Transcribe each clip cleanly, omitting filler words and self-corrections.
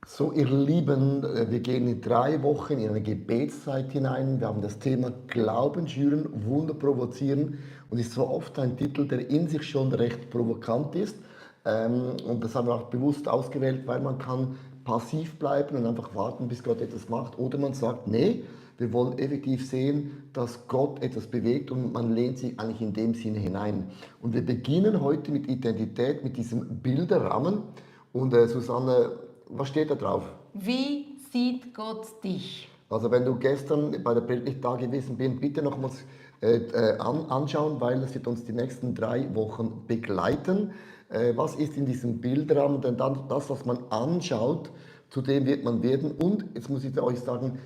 So, ihr Lieben, wir gehen in 3 Wochen in eine Gebetszeit hinein. Wir haben das Thema Glauben schüren, Wunder provozieren und ist so oft ein Titel, der in sich schon recht provokant ist. Und das haben wir auch bewusst ausgewählt, weil man kann passiv bleiben und einfach warten, bis Gott etwas macht. Oder man sagt, nee, wir wollen effektiv sehen, dass Gott etwas bewegt und man lehnt sich eigentlich in dem Sinne hinein. Und wir beginnen heute mit Identität, mit diesem Bilderrahmen. Und Susanne, was steht da drauf? Wie sieht Gott dich? Also wenn du gestern bei der Bild nicht da gewesen bist, bitte nochmals anschauen, weil das wird uns die nächsten 3 Wochen begleiten. Was ist in diesem Bildrahmen? Denn dann das, was man anschaut, zu dem wird man werden. Und jetzt muss ich euch sagen,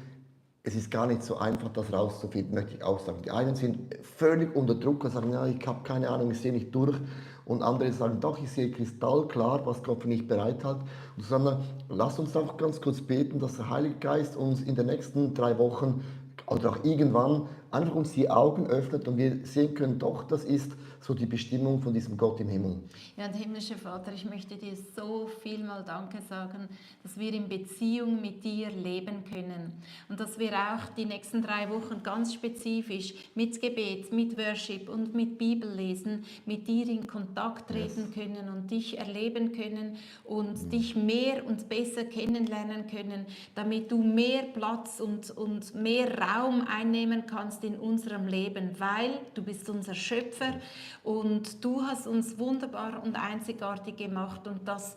es ist gar nicht so einfach, das rauszufinden, möchte ich auch sagen. Die einen sind völlig unter Druck und sagen, ja, ich habe keine Ahnung, ich sehe nicht durch. Und andere sagen, doch, ich sehe kristallklar, was Gott für mich bereit hat. Und Susanne, lasst uns doch ganz kurz beten, dass der Heilige Geist uns in den nächsten 3 Wochen oder auch irgendwann einfach uns die Augen öffnet und wir sehen können, doch, das ist so die Bestimmung von diesem Gott im Himmel. Ja, und himmlischer Vater, ich möchte dir so viel mal Danke sagen, dass wir in Beziehung mit dir leben können und dass wir auch die nächsten 3 Wochen ganz spezifisch mit Gebet, mit Worship und mit Bibellesen mit dir in Kontakt treten können und dich erleben können und dich mehr und besser kennenlernen können, damit du mehr Platz und mehr Raum einnehmen kannst in unserem Leben, weil du bist unser Schöpfer und du hast uns wunderbar und einzigartig gemacht und dass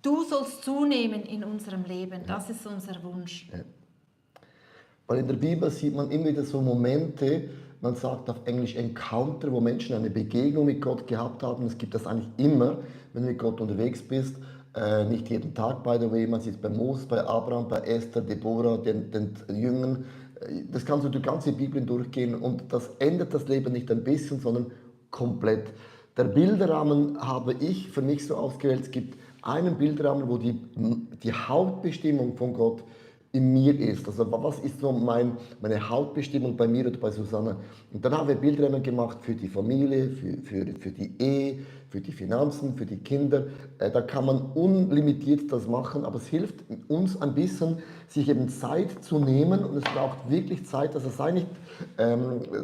du sollst zunehmen in unserem Leben. Das ist unser Wunsch. Ja. Weil in der Bibel sieht man immer wieder so Momente, man sagt auf Englisch Encounter, wo Menschen eine Begegnung mit Gott gehabt haben. Es gibt das eigentlich immer, wenn du mit Gott unterwegs bist. Nicht jeden Tag, by the way. Man sieht es bei Moses, bei Abraham, bei Esther, Deborah, den Jüngern. Das kannst du die ganze Bibel durchgehen und das ändert das Leben nicht ein bisschen, sondern komplett. Der Bilderrahmen habe ich für mich so ausgewählt. Es gibt einen Bilderrahmen, wo die Hauptbestimmung von Gott in mir ist. Also was ist so meine Hauptbestimmung bei mir oder bei Susanne? Und dann haben wir Bilderrahmen gemacht für die Familie, für die Ehe, für die Finanzen, für die Kinder. Da kann man unlimitiert das machen, aber es hilft uns ein bisschen, sich eben Zeit zu nehmen und es braucht wirklich Zeit, also sei nicht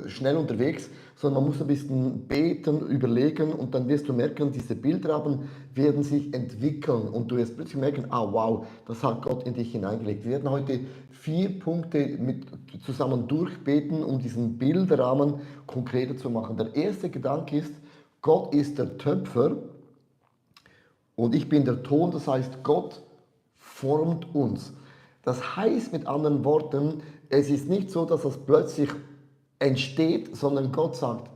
schnell unterwegs, sondern man muss ein bisschen beten, überlegen und dann wirst du merken, diese Bildrahmen werden sich entwickeln und du wirst plötzlich merken, ah wow, das hat Gott in dich hineingelegt. Wir werden heute 4 Punkte zusammen durchbeten, um diesen Bildrahmen konkreter zu machen. Der erste Gedanke ist, Gott ist der Töpfer und ich bin der Ton, das heißt, Gott formt uns. Das heißt mit anderen Worten, es ist nicht so, dass das plötzlich entsteht, sondern Gott sagt,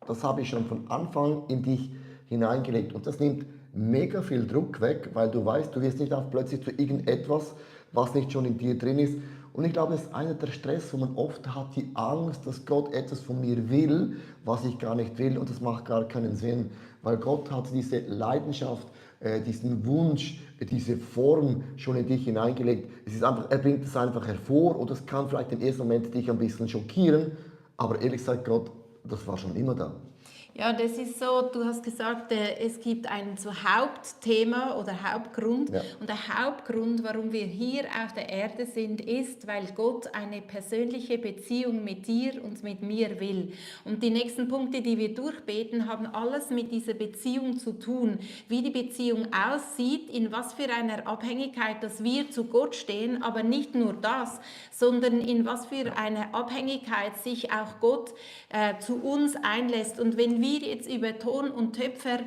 das habe ich schon von Anfang in dich hineingelegt. Und das nimmt mega viel Druck weg, weil du weißt, du wirst nicht auch plötzlich zu irgendetwas, was nicht schon in dir drin ist. Und ich glaube, das ist einer der Stress, wo man oft hat, die Angst, dass Gott etwas von mir will, was ich gar nicht will. Und das macht gar keinen Sinn, weil Gott hat diese Leidenschaft, diesen Wunsch, diese Form schon in dich hineingelegt. Es ist einfach, er bringt es einfach hervor und das kann vielleicht im ersten Moment dich ein bisschen schockieren, aber ehrlich gesagt, Gott, das war schon immer da. Ja, das ist so, du hast gesagt, es gibt ein so Hauptthema oder Hauptgrund. Ja. Und der Hauptgrund, warum wir hier auf der Erde sind, ist, weil Gott eine persönliche Beziehung mit dir und mit mir will. Und die nächsten Punkte, die wir durchbeten, haben alles mit dieser Beziehung zu tun. Wie die Beziehung aussieht, in was für einer Abhängigkeit, dass wir zu Gott stehen, aber nicht nur das, sondern in was für eine Abhängigkeit sich auch Gott zu uns einlässt. Und wenn wir jetzt über Ton und Töpfer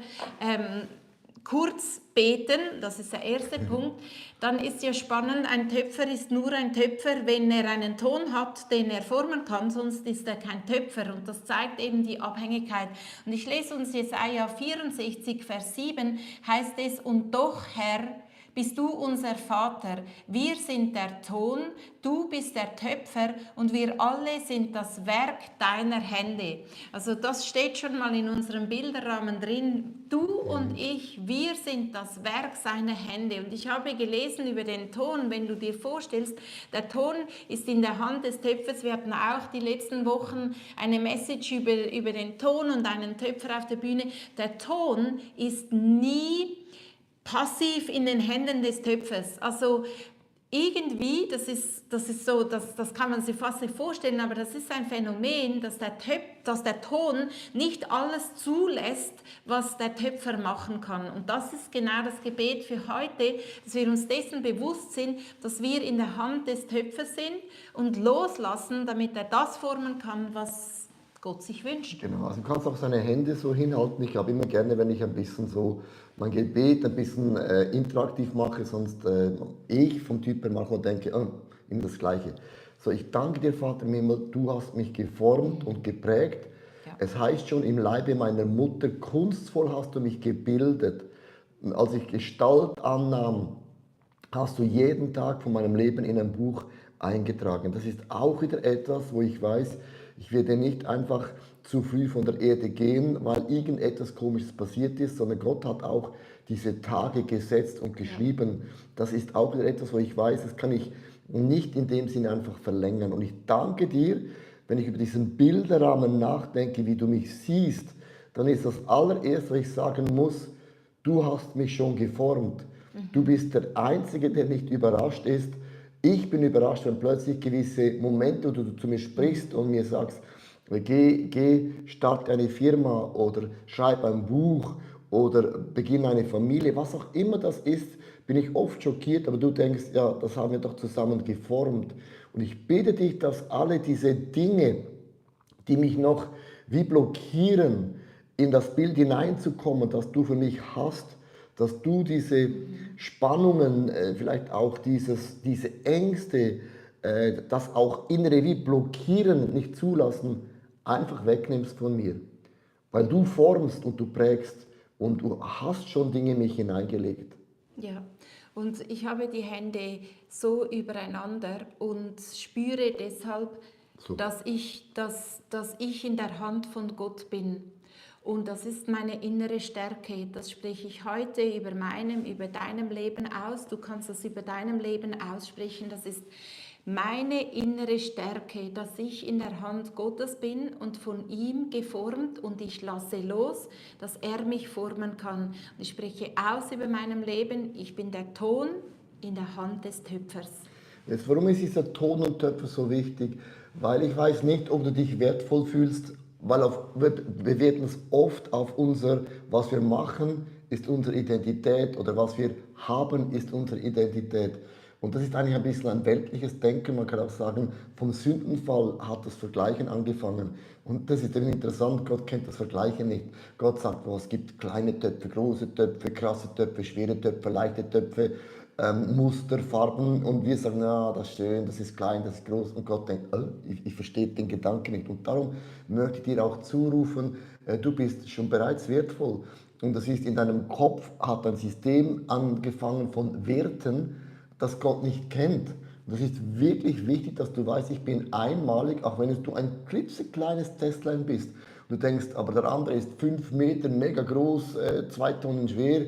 kurz beten, das ist der erste Punkt, dann ist ja spannend, ein Töpfer ist nur ein Töpfer, wenn er einen Ton hat, den er formen kann, sonst ist er kein Töpfer und das zeigt eben die Abhängigkeit. Und ich lese uns Jesaja 64, Vers 7, heißt es, und doch, Herr, bist du unser Vater, wir sind der Ton, du bist der Töpfer und wir alle sind das Werk deiner Hände. Also das steht schon mal in unserem Bilderrahmen drin. Du und ich, wir sind das Werk seiner Hände. Und ich habe gelesen über den Ton, wenn du dir vorstellst, der Ton ist in der Hand des Töpfers. Wir hatten auch die letzten Wochen eine Message über den Ton und einen Töpfer auf der Bühne. Der Ton ist nie passiv in den Händen des Töpfers. Also irgendwie, das ist so, das kann man sich fast nicht vorstellen, aber das ist ein Phänomen, dass der Ton nicht alles zulässt, was der Töpfer machen kann. Und das ist genau das Gebet für heute, dass wir uns dessen bewusst sind, dass wir in der Hand des Töpfers sind und loslassen, damit er das formen kann, was Gott sich wünscht. Genau, also du kannst auch seine Hände so hinhalten. Ich habe immer gerne, wenn ich ein bisschen so mein Gebet ein bisschen interaktiv mache, sonst ich vom Typ her manchmal denke, immer das Gleiche. So, ich danke dir, Vater im Himmel, du hast mich geformt und geprägt. Ja. Es heißt schon, im Leibe meiner Mutter, kunstvoll hast du mich gebildet. Und als ich Gestalt annahm, hast du jeden Tag von meinem Leben in ein Buch eingetragen. Das ist auch wieder etwas, wo ich weiß, ich werde nicht einfach zu früh von der Erde gehen, weil irgendetwas Komisches passiert ist, sondern Gott hat auch diese Tage gesetzt und geschrieben. Das ist auch wieder etwas, wo ich weiß, das kann ich nicht in dem Sinne einfach verlängern. Und ich danke dir, wenn ich über diesen Bilderrahmen nachdenke, wie du mich siehst, dann ist das allererste, was ich sagen muss, du hast mich schon geformt. Du bist der Einzige, der nicht überrascht ist. Ich bin überrascht, wenn plötzlich gewisse Momente, wo du zu mir sprichst und mir sagst, geh, start eine Firma oder schreib ein Buch oder beginn eine Familie, was auch immer das ist, bin ich oft schockiert, aber du denkst, ja, das haben wir doch zusammen geformt. Und ich bitte dich, dass alle diese Dinge, die mich noch wie blockieren, in das Bild hineinzukommen, das du für mich hast, dass du diese Spannungen, vielleicht auch diese Ängste, das auch innere wie blockieren, nicht zulassen, einfach wegnimmst von mir. Weil du formst und du prägst und du hast schon Dinge in mich hineingelegt. Ja, und ich habe die Hände so übereinander und spüre deshalb, So. dass ich in der Hand von Gott bin. Und das ist meine innere Stärke. Das spreche ich heute über deinem Leben aus. Du kannst das über deinem Leben aussprechen. Das ist meine innere Stärke, dass ich in der Hand Gottes bin und von ihm geformt und ich lasse los, dass er mich formen kann. Und ich spreche aus über meinem Leben. Ich bin der Ton in der Hand des Töpfers. Jetzt, warum ist dieser Ton und Töpfer so wichtig? Weil ich weiß nicht, ob du dich wertvoll fühlst, weil wir bewerten es oft auf was wir machen, ist unsere Identität oder was wir haben, ist unsere Identität. Und das ist eigentlich ein bisschen ein weltliches Denken. Man kann auch sagen, vom Sündenfall hat das Vergleichen angefangen. Und das ist eben interessant, Gott kennt das Vergleichen nicht. Gott sagt, es gibt kleine Töpfe, große Töpfe, krasse Töpfe, schwere Töpfe, leichte Töpfe, Muster, Farben. Und wir sagen, ja, das ist schön, das ist klein, das ist groß. Und Gott denkt, ich verstehe den Gedanken nicht. Und darum möchte ich dir auch zurufen, du bist schon bereits wertvoll. Und das ist, in deinem Kopf hat ein System angefangen von Werten, das Gott nicht kennt. Und das ist wirklich wichtig, dass du weißt, ich bin einmalig, auch wenn du ein klitzekleines Testlein bist. Und du denkst, aber der andere ist 5 Meter, mega groß, 2 Tonnen schwer,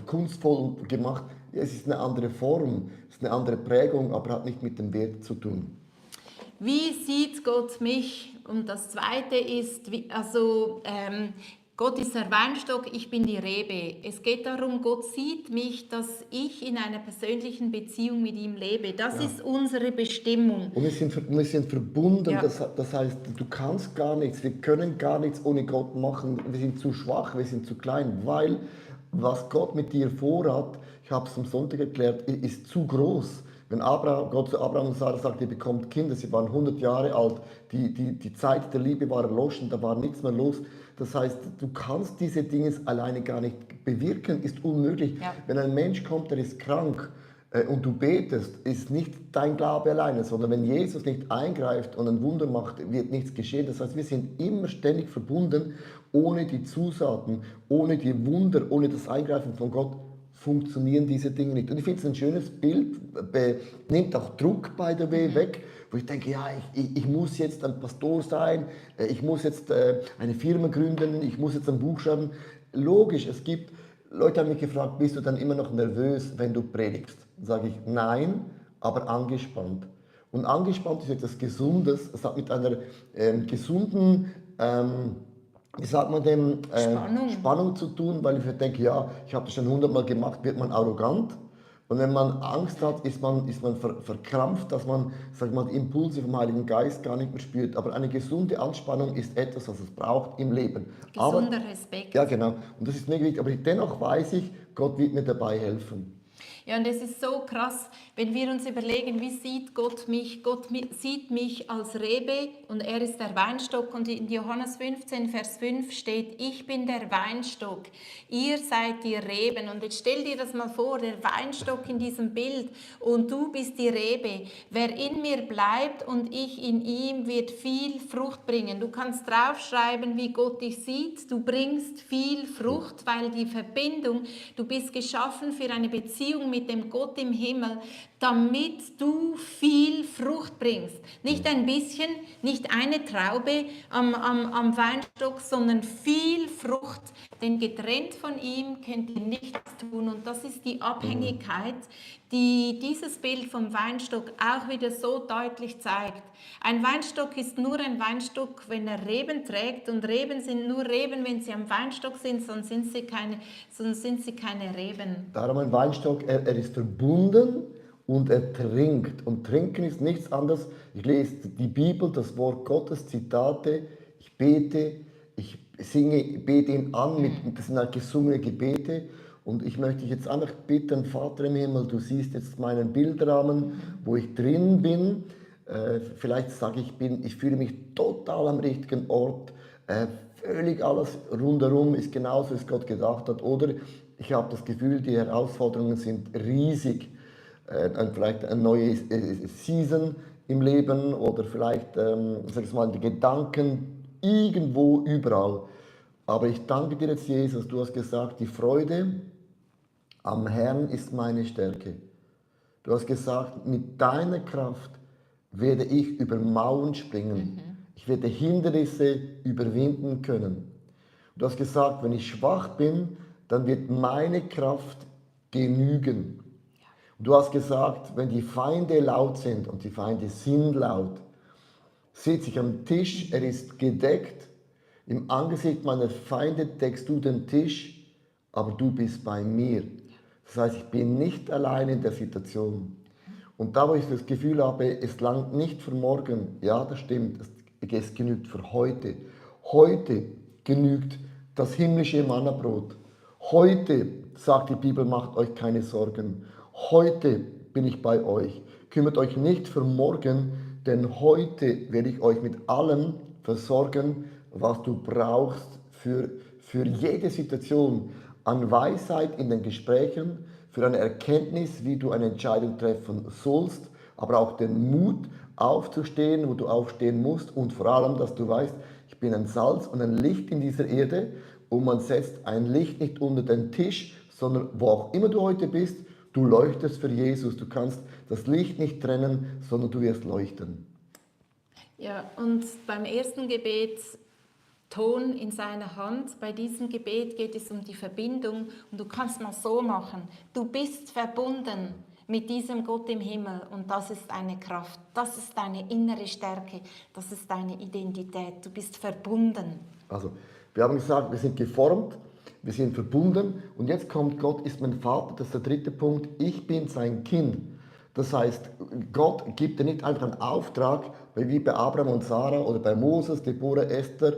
kunstvoll gemacht. Ja, es ist eine andere Form, es ist eine andere Prägung, aber hat nicht mit dem Wert zu tun. Wie sieht Gott mich? Und das Zweite ist, Gott ist der Weinstock, ich bin die Rebe. Es geht darum, Gott sieht mich, dass ich in einer persönlichen Beziehung mit ihm lebe. Das ist unsere Bestimmung. Und wir sind verbunden, Ja. das heißt, du kannst gar nichts, wir können gar nichts ohne Gott machen. Wir sind zu schwach, wir sind zu klein, weil was Gott mit dir vorhat, ich habe es am Sonntag erklärt, ist zu groß. Wenn Gott zu Abraham und Sarah sagt, ihr bekommt Kinder, sie waren 100 Jahre alt, die Zeit der Liebe war erloschen, da war nichts mehr los. Das heißt, du kannst diese Dinge alleine gar nicht bewirken, ist unmöglich. Ja. Wenn ein Mensch kommt, der ist krank und du betest, ist nicht dein Glaube alleine, sondern wenn Jesus nicht eingreift und ein Wunder macht, wird nichts geschehen. Das heißt, wir sind immer ständig verbunden, ohne die Zusagen, ohne die Wunder, ohne das Eingreifen von Gott funktionieren diese Dinge nicht. Und ich finde es ein schönes Bild, nimmt auch Druck, by the way, weg, wo ich denke, ja, ich muss jetzt ein Pastor sein, ich muss jetzt eine Firma gründen, ich muss jetzt ein Buch schreiben. Logisch, Leute haben mich gefragt, bist du dann immer noch nervös, wenn du predigst? Dann sage ich, nein, aber angespannt. Und angespannt ist etwas Gesundes, es hat mit einer gesunden wie sagt man dem, Spannung. Spannung zu tun, weil ich denke, ja, ich habe das schon 100-mal gemacht, wird man arrogant. Und wenn man Angst hat, ist man verkrampft, dass man, sag ich mal, die Impulse vom Heiligen Geist gar nicht mehr spürt. Aber eine gesunde Anspannung ist etwas, was es braucht im Leben. Aber, Gesunder Respekt. ja genau, und das ist mega wichtig. Aber dennoch weiß ich, Gott wird mir dabei helfen. Ja, und es ist so krass, wenn wir uns überlegen, wie sieht Gott mich? Sieht mich als Rebe und er ist der Weinstock. Und in Johannes 15, Vers 5 steht, ich bin der Weinstock, ihr seid die Reben. Und jetzt stell dir das mal vor, der Weinstock in diesem Bild und du bist die Rebe. Wer in mir bleibt und ich in ihm, wird viel Frucht bringen. Du kannst draufschreiben, wie Gott dich sieht. Du bringst viel Frucht, weil die Verbindung, du bist geschaffen für eine Beziehung mit dem Gott im Himmel, damit du viel Frucht bringst. Nicht ein bisschen, nicht eine Traube am Weinstock, sondern viel Frucht. Denn getrennt von ihm könnt ihr nichts tun. Und das ist die Abhängigkeit, die dieses Bild vom Weinstock auch wieder so deutlich zeigt. Ein Weinstock ist nur ein Weinstock, wenn er Reben trägt. Und Reben sind nur Reben, wenn sie am Weinstock sind, sonst sind sie keine Reben. Darum ein Weinstock, er ist verbunden und er trinkt. Und trinken ist nichts anderes. Ich lese die Bibel, das Wort Gottes, Zitate, ich bete, ich singe, bete ihn an, das sind halt gesungene Gebete. Und ich möchte dich jetzt einfach bitten, Vater im Himmel, du siehst jetzt meinen Bildrahmen, wo ich drin bin. Vielleicht sage ich, ich fühle mich total am richtigen Ort. Völlig alles rundherum ist genauso, wie es Gott gedacht hat. Oder ich habe das Gefühl, die Herausforderungen sind riesig. Vielleicht eine neue Season im Leben oder vielleicht, sag ich mal, die Gedanken irgendwo, überall. Aber ich danke dir jetzt, Jesus, du hast gesagt, die Freude am Herrn ist meine Stärke. Du hast gesagt, mit deiner Kraft werde ich über Mauern springen. Ich werde Hindernisse überwinden können. Du hast gesagt, wenn ich schwach bin, dann wird meine Kraft genügen. Und du hast gesagt, wenn die Feinde laut sind, und die Feinde sind laut, sitze ich am Tisch, er ist gedeckt. Im Angesicht meiner Feinde deckst du den Tisch, aber du bist bei mir. Das heißt, ich bin nicht allein in der Situation. Und da, wo ich das Gefühl habe, es langt nicht für morgen, ja, das stimmt, es genügt für heute. Heute genügt das himmlische Mannabrot. Heute, sagt die Bibel, macht euch keine Sorgen. Heute bin ich bei euch. Kümmert euch nicht für morgen, denn heute werde ich euch mit allem versorgen, was du brauchst für jede Situation. An Weisheit in den Gesprächen, für eine Erkenntnis, wie du eine Entscheidung treffen sollst, aber auch den Mut aufzustehen, wo du aufstehen musst und vor allem, dass du weißt, ich bin ein Salz und ein Licht in dieser Erde und man setzt ein Licht nicht unter den Tisch, sondern wo auch immer du heute bist, du leuchtest für Jesus. Du kannst das Licht nicht trennen, sondern du wirst leuchten. Ja, und beim ersten Gebet Ton in seiner Hand. Bei diesem Gebet geht es um die Verbindung und du kannst mal so machen. Du bist verbunden mit diesem Gott im Himmel und das ist deine Kraft, das ist deine innere Stärke, das ist deine Identität. Du bist verbunden. Also, wir haben gesagt, wir sind geformt, wir sind verbunden und jetzt kommt Gott ist mein Vater, das ist der dritte Punkt, ich bin sein Kind. Das heißt, Gott gibt dir nicht einfach einen Auftrag, wie bei Abraham und Sarah oder bei Moses, Deborah, Esther,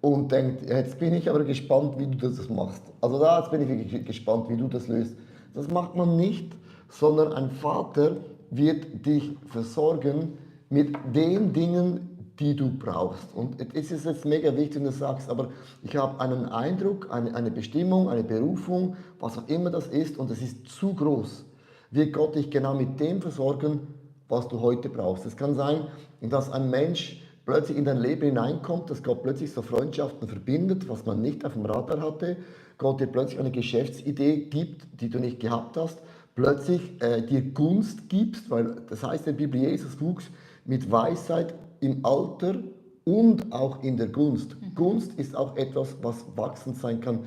und denkt, jetzt bin ich aber gespannt, wie du das machst. Also da jetzt bin ich wirklich gespannt, wie du das löst. Das macht man nicht, sondern ein Vater wird dich versorgen mit den Dingen, die du brauchst. Und es ist jetzt mega wichtig, wenn du sagst, aber ich habe einen Eindruck, eine Bestimmung, eine Berufung, was auch immer das ist, und es ist zu groß. Wird Gott dich genau mit dem versorgen, was du heute brauchst. Es kann sein, dass ein Mensch plötzlich in dein Leben hineinkommt, dass Gott plötzlich so Freundschaften verbindet, was man nicht auf dem Radar hatte, Gott dir plötzlich eine Geschäftsidee gibt, die du nicht gehabt hast, plötzlich dir Gunst gibst, weil das heißt in der Bibel, Jesus wuchs mit Weisheit im Alter und auch in der Gunst. Gunst ist auch etwas, was wachsend sein kann.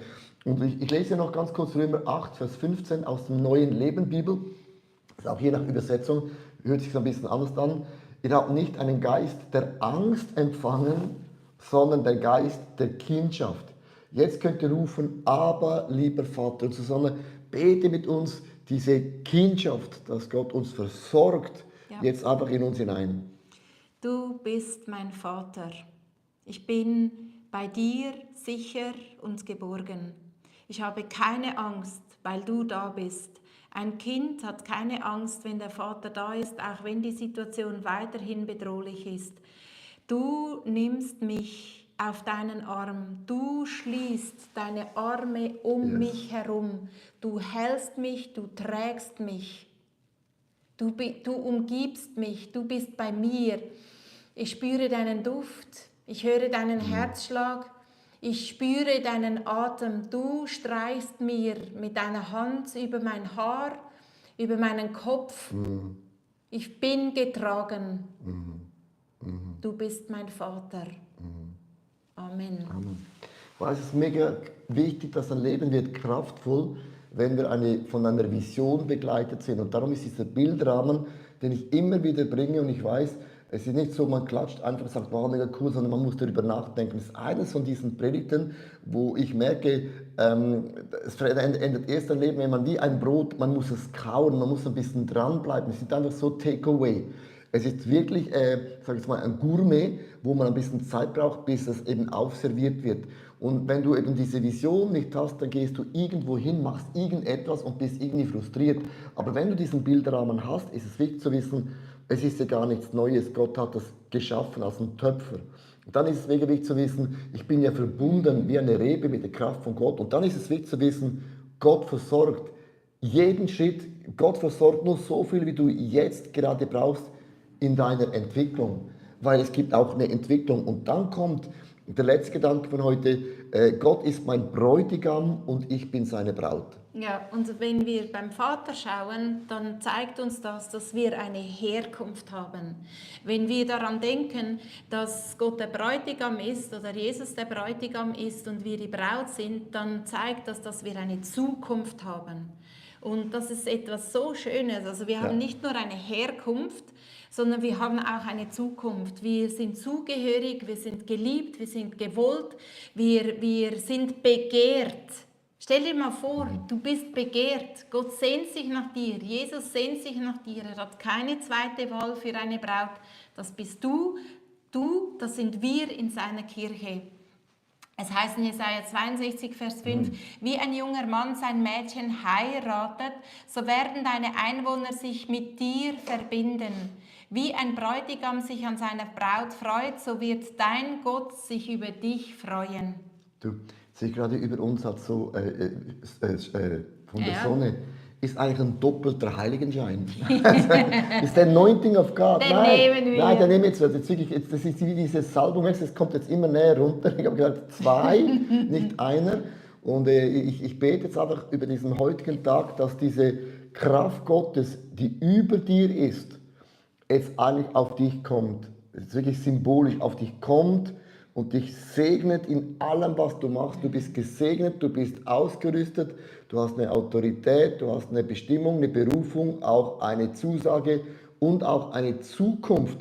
Und ich lese noch ganz kurz Römer 8, Vers 15 aus dem Neuen Leben Bibel. Das ist auch je nach Übersetzung, hört sich so ein bisschen anders an. Ihr habt nicht einen Geist der Angst empfangen, sondern der Geist der Kindschaft. Jetzt könnt ihr rufen, aber lieber Vater. Und Susanne, bete mit uns diese Kindschaft, dass Gott uns versorgt, Ja. jetzt einfach in uns hinein. Du bist mein Vater. Ich bin bei dir sicher und geborgen. Ich habe keine Angst, weil du da bist. Ein Kind hat keine Angst, wenn der Vater da ist, auch wenn die Situation weiterhin bedrohlich ist. Du nimmst mich auf deinen Arm. Du schließt deine Arme um mich herum. Du hältst mich, du trägst mich. Du umgibst mich, du bist bei mir. Ich spüre deinen Duft, ich höre deinen Herzschlag, ich spüre deinen Atem. Du streichst mir mit deiner Hand über mein Haar, über meinen Kopf. Ich bin getragen. Du bist mein Vater. Amen. Amen. Weil es ist mega wichtig, dass ein Leben wird kraftvoll, wenn wir von einer Vision begleitet sind. Und darum ist dieser Bildrahmen, den ich immer wieder bringe, und ich weiß, es ist nicht so, man klatscht einfach und sagt, wow, mega cool, sondern man muss darüber nachdenken. Das ist eines von diesen Predigten, wo ich merke, es ändert erst ein Leben, wenn man wie ein Brot, man muss es kauen, man muss ein bisschen dranbleiben. Es ist einfach so Takeaway. Es ist wirklich, sag ich mal, ein Gourmet, wo man ein bisschen Zeit braucht, bis es eben aufserviert wird. Und wenn du eben diese Vision nicht hast, dann gehst du irgendwo hin, machst irgendetwas und bist irgendwie frustriert. Aber wenn du diesen Bilderrahmen hast, ist es wichtig zu wissen, es ist ja gar nichts Neues. Gott hat das geschaffen als ein Töpfer. Und dann ist es mega wichtig zu wissen, ich bin ja verbunden wie eine Rebe mit der Kraft von Gott. Und dann ist es wichtig zu wissen, Gott versorgt jeden Schritt. Gott versorgt nur so viel, wie du jetzt gerade brauchst in deiner Entwicklung. Weil es gibt auch eine Entwicklung. Und dann kommt der letzte Gedanke von heute, Gott ist mein Bräutigam und ich bin seine Braut. Ja, und wenn wir beim Vater schauen, dann zeigt uns das, dass wir eine Herkunft haben. Wenn wir daran denken, dass Gott der Bräutigam ist oder Jesus der Bräutigam ist und wir die Braut sind, dann zeigt das, dass wir eine Zukunft haben. Und das ist etwas so Schönes. Also wir haben nicht nur eine Herkunft, sondern wir haben auch eine Zukunft. Wir sind zugehörig, wir sind geliebt, wir sind gewollt, wir sind begehrt. Stell dir mal vor, du bist begehrt. Gott sehnt sich nach dir. Jesus sehnt sich nach dir. Er hat keine zweite Wahl für eine Braut. Das bist du. Du, das sind wir in seiner Kirche. Es heißt in Jesaja 62, Vers 5, wie ein junger Mann sein Mädchen heiratet, so werden deine Einwohner sich mit dir verbinden. Wie ein Bräutigam sich an seiner Braut freut, so wird dein Gott sich über dich freuen. Du, sehe gerade über uns hat so von der Ja. Sonne ist eigentlich ein doppelter Heiligenschein. Ist der Anointing of God. Den nehmen wir. Nein, den nehmen wir jetzt. Das ist wie diese Salbung, es kommt jetzt immer näher runter. Ich habe gesagt, 2, nicht einer. Und ich bete jetzt einfach über diesen heutigen Tag, dass diese Kraft Gottes, die über dir ist, jetzt eigentlich auf dich kommt. Es ist wirklich symbolisch, auf dich kommt und dich segnet in allem, was du machst. Du bist gesegnet, du bist ausgerüstet, du hast eine Autorität, du hast eine Bestimmung, eine Berufung, auch eine Zusage und auch eine Zukunft.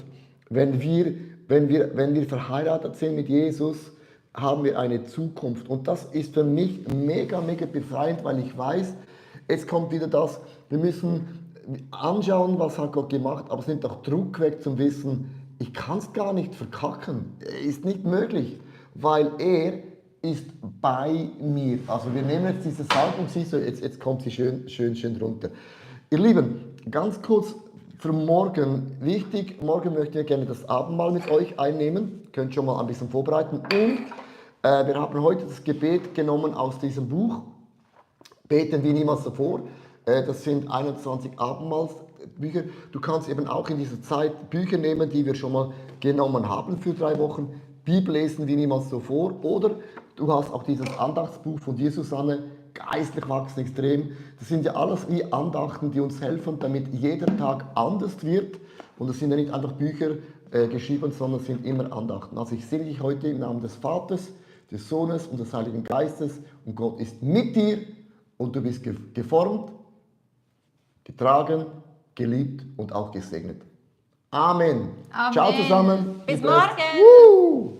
Wenn wir verheiratet sind mit Jesus, haben wir eine Zukunft. Und das ist für mich mega, mega befreiend, weil ich weiß, jetzt kommt wieder das, wir müssen anschauen, was hat Gott gemacht, aber es nimmt auch Druck weg zum Wissen, ich kann es gar nicht verkacken. Ist nicht möglich, weil er ist bei mir. Also wir nehmen jetzt diese Salbung, siehst du, jetzt kommt sie schön runter. Ihr Lieben, ganz kurz für morgen wichtig, morgen möchte ich gerne das Abendmahl mit euch einnehmen. Könnt schon mal ein bisschen vorbereiten. Und wir haben heute das Gebet genommen aus diesem Buch. Beten wie niemals zuvor. Das sind 21 Abendmahlsbücher. Du kannst eben auch in dieser Zeit Bücher nehmen, die wir schon mal genommen haben für 3 Wochen. Bibel lesen wie niemals zuvor. Oder du hast auch dieses Andachtsbuch von dir, Susanne, geistlich wachsen extrem. Das sind ja alles wie Andachten, die uns helfen, damit jeder Tag anders wird. Und es sind ja nicht einfach Bücher geschrieben, sondern es sind immer Andachten. Also ich segne dich heute im Namen des Vaters, des Sohnes und des Heiligen Geistes. Und Gott ist mit dir und du bist geformt, getragen, geliebt und auch gesegnet. Amen. Amen. Ciao zusammen. Bis Be blessed. morgen. Woo!